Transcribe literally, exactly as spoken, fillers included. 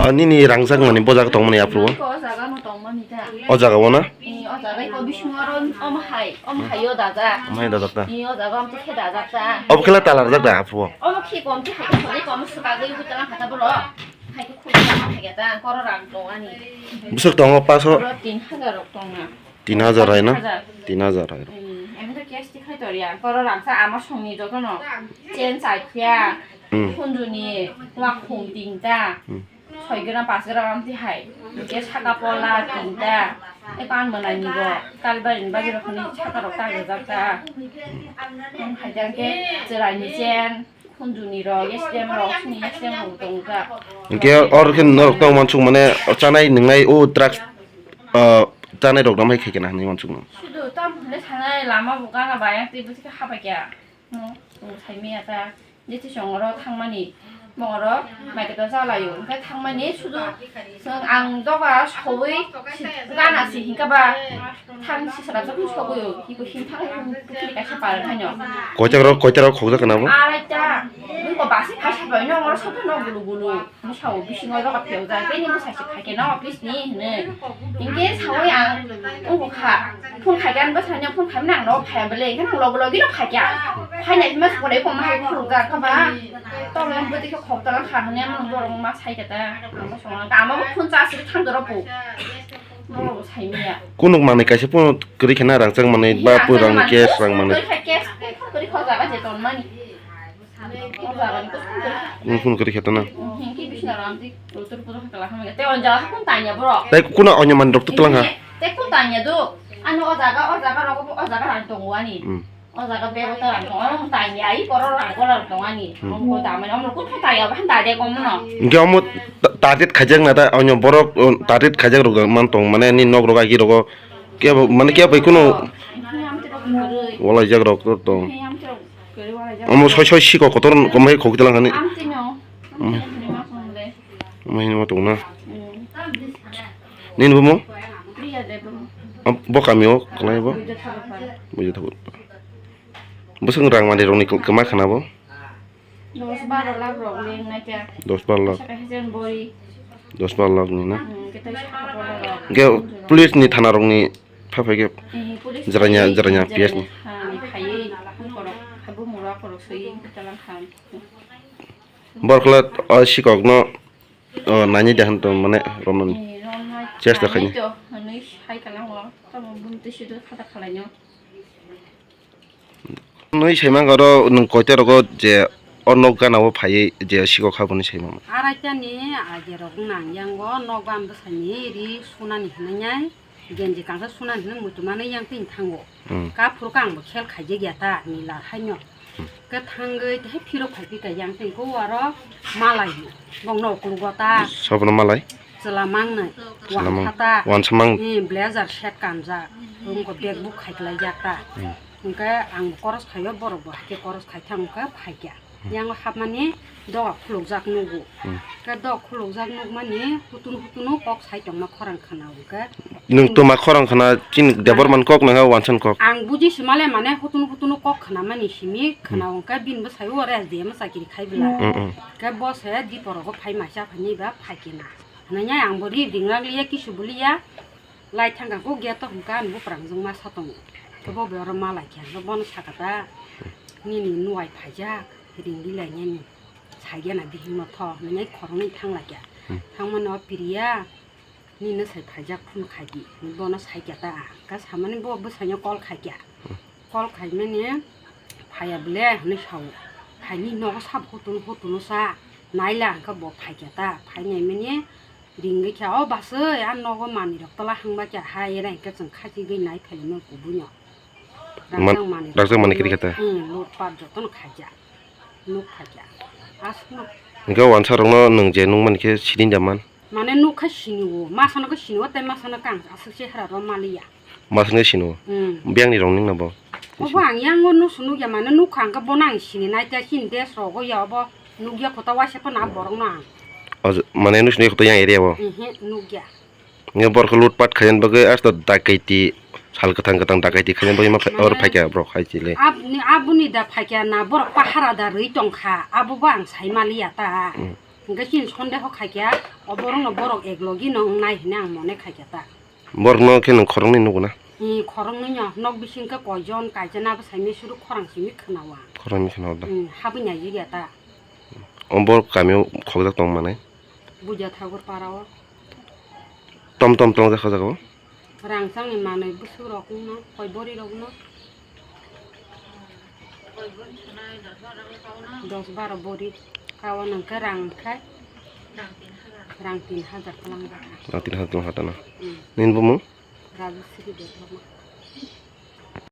Ah, nini rangchak mani bo jaga tongmani aphuru o? Iko o jaga no tongmani ta. O jaga o na? Eh, o jaga iko bisingo aro omo hai, omo hai o dajak. Omo hai dajak ta? Eh, o jaga omo khe dajak ta. Obo khe la tala rwjak da aphuru o? Omo khe kom khe hai khe sori kom swkagwi bwtala kha ta boro. Hai khe khulsa ma hai ta, koro rang tong ani. Bwswk tongo paso? Oro tin hajar rok tong na. Tin hajar hai na? Tin hajar. Tin hajar hai. Hmm, em to cash ti khai tor ya. Koro rang sa ama songni joto no. Chen sa kya. Hmm. Khunjuni wa khum tin ta. Hmm. Soi gram, pas gram amtwi hai. Hwnkhe saka pola tinta. E pan mwnai ni bo. Kalbari ni bagwi rok hwnwi saka rok ta rijak ta. Hwnkhe jang khe chwrai ni chen, khunju ni rok, S D M rok, sini S D M rok tong jak. Hwnkhe oro khe norok tong mansuk mane chanai nwngnai o drugs, ah, chanai rok namai khe kena hwnwi mansuk no. Sudu tam hwnle sanai lama bo gana bayang tei bwswk khe habai kya. No, o saimaya ta. Jeti song oro thangmani, mongoro maiketa chalaio. Hwnkhe thangmani sudu chwng ang doga sowi si-, gana si hinkhe ba thang sisra jokhon sogoio, hiko himthang pukhiri kaisa pal thaino. Koitarok, koitarok khokjak kana bo? Araita, nungko basi kaisa bai nongoro soto no gulu gulu. Bwsao bisingo doga phiyokjak, tei nini bwsai se phaikhe no office ni hwnwi. Hinkhe sawi ang wngkha kha, phone khaikhe ang bwsai no phone khaimani ang nogo phaiya bwle, hinkhe nang logi logi no phaikha. Phainai hwnma se pore koma hai khulukjak kha ba. Tongmani bwtwi khe khok tala kha hwnwi ang borok ma saikha ta. Ang bwsai no kama bo phone charge rwi thang doro pu. Borok bo saimaya. Kunuk manwi kaisa phone kwrwi khe na rangchak manwi ba pui rang cash rang manwi. Kwrwi kha cash phone kwrwi kha o jaga je tonmani. Kunu kunu kiri khetana. Tei kuna onyo manrok tu tulang ha. Tei kuna onyo manrok tu tulang ha. Tei kun tanya do. Ano o jaga, o jaga rogo, o jaga rang tongo ani. Hmm. O jaga bego ta rang tongo, ano tanya ai, koro rang koro rang tongo ani. Hmm. Omo ko damai, omo ko tanya, bahan tanya ko mono. Hingke omo ta-, target khajak na ta, onyo borok, o, target khajak rok man tong, mane ni nok rok agi rogo. Kebo, mane kebo bai kuno. Wala jak rok to tong. Omo soi soi siko kotor komai khok telang hani. Omo hini ma tong na. Nini bo mo? Bo kami o kalai bo. Buja thago. Bosong rang mani rong ni kema khana bo. Dos baro lakh rok le wngnaikha. Dos baro lakh. Kaisa kaisa jen bori. Dos baro lakh ni na? Hmm, khe tei saka boro rok. Hingke police ni thana rok ni pha phai khe. Eh, police jeranya, thana jeranya P S ni. Thana ni phaiwi bukorok, hai bumura korok soiwi talang kha. Borok le o sikok no, o, nani de han to mane romnani. Eh, romnai chesta khaini. Nai to, hanwi hai kalang o, tamo bun twi sidu khata khalai no. Nui saimang oro nwng koita rogo je o nok gana o phaiwi je sikok haboni saimang. Araitani age rok nang yango nok gan bwsani ri sunani hinwi genji kangsa sunani hinwi muitu mani yang tini thango. Hmm. Kaphuru kang bo khel khaijak ya ta nila haino. Hmm. Ke thangwi tei phirok phai pika yang tini ko aro malai bong nok kulugo ta. Sobono malai? Chwla mangnai. Chwla mang-, wansa ta. Wansa mang. Ni blazer set kanjak. Bongko bag buk khai klaijak ta. Hmm. Hingke ang koros khaio, borok bo haikhe koros khai thang khe phaikya. Hmm. Yang hapmani doga khulukjak nugo. Hmm. Khe doga khulukjak nukmani hutun hutunu kok sai tongma khorang khana hwnkhe. Nwng toma khorang khana chini debor man kok nangha wansan kok. Ang buji simale mane hutun hutunu kok khana mani simi khana hwnkhe bini bwsai o re S D M chakiri khai bwla. Hmm, hmm. Khe bo se diporogo phai maisa phaini ba phaikena. Hwnwi ang bo ri ringlak liya kisu bo liya. Lai thangkha kok gate o hwnka ani buprang jwng masa tongo. Khe bo bai oro ma lai khe hwnka bono sakha ta nini nuwai phaijak ringdi lai nini saigena bihikno tho hwnwi khoroknwi thang lai kha. Hmm. Thangmani o piriya nini sai phaijak phone khai di hwnwi bono sai kha ta. Hwnka samani bo bwsaino call khai kha. Hmm. Call khaimani phaiya bwle hwnwi sao. Phaini nogo sabo hotunu hotunu sa naila hwnka bo phaikha ta. Phainaimani ringwi kha, "O baswi, a nogo manwirok tola hangba kha," hai ere hwnkhe chwng khachigwi nai phailai mano kubuino. Man-, rakjak manwi kwrwi kha ta? Hmm, lutpat jotono khaijak. Nuk phaikha. Aswkno. Hwnkhe wansarokno nwng je nukmani khe siding da man? Mane nuk kha sini o, masano khe sini o, tei masano khe ang aswk chehararok maliya. Masano khe sini o? Hmm. Biyangni rong nung na bo? Obo ang yango nusu nukya, mane nukha hwnkhe bono ang sini nai, tei chini desh rogo ya obo nukya kota waisa phano a borokno ang. O, mane nusu nukya kota yang area o? Ehe, nukya. Nge borok lutpat khaina bagwi asta dakaiti sal kwthang kwthang dakaiti khaina bagwi ma phai-, oro phaikha borok hai chile. Aboni, aboni da phaikha na borok pahara da rwi tongkha, abo bo ang sai maliya ta. Hmm. Hwnkhe chini sondeho khaikha, o borokno borok eklogi no wngnai hwnwi ang mone khaikha ta. Borokno khe nwng khoroknwi nugo na? Hmm, khoroknwi no. Nok bising khe koijon, kaisa nabo saimai suru khorang simi khwnawa. Khorang simi khwnawa da? Hmm, habwi naijikya ta. O borok kamio khokjak tong manai? Buja Thakur para o. Tom tom tongjak o jaga o? Rang changni manwi bwswk rokno, koi bori rokno. Dos baro bori. Kawan hwnkhe rang khai. Rang tin hajar kwlangjak. Rang tin hajar kwlang hatana. Hmm. Nini bumung? Rajasri Debbarma.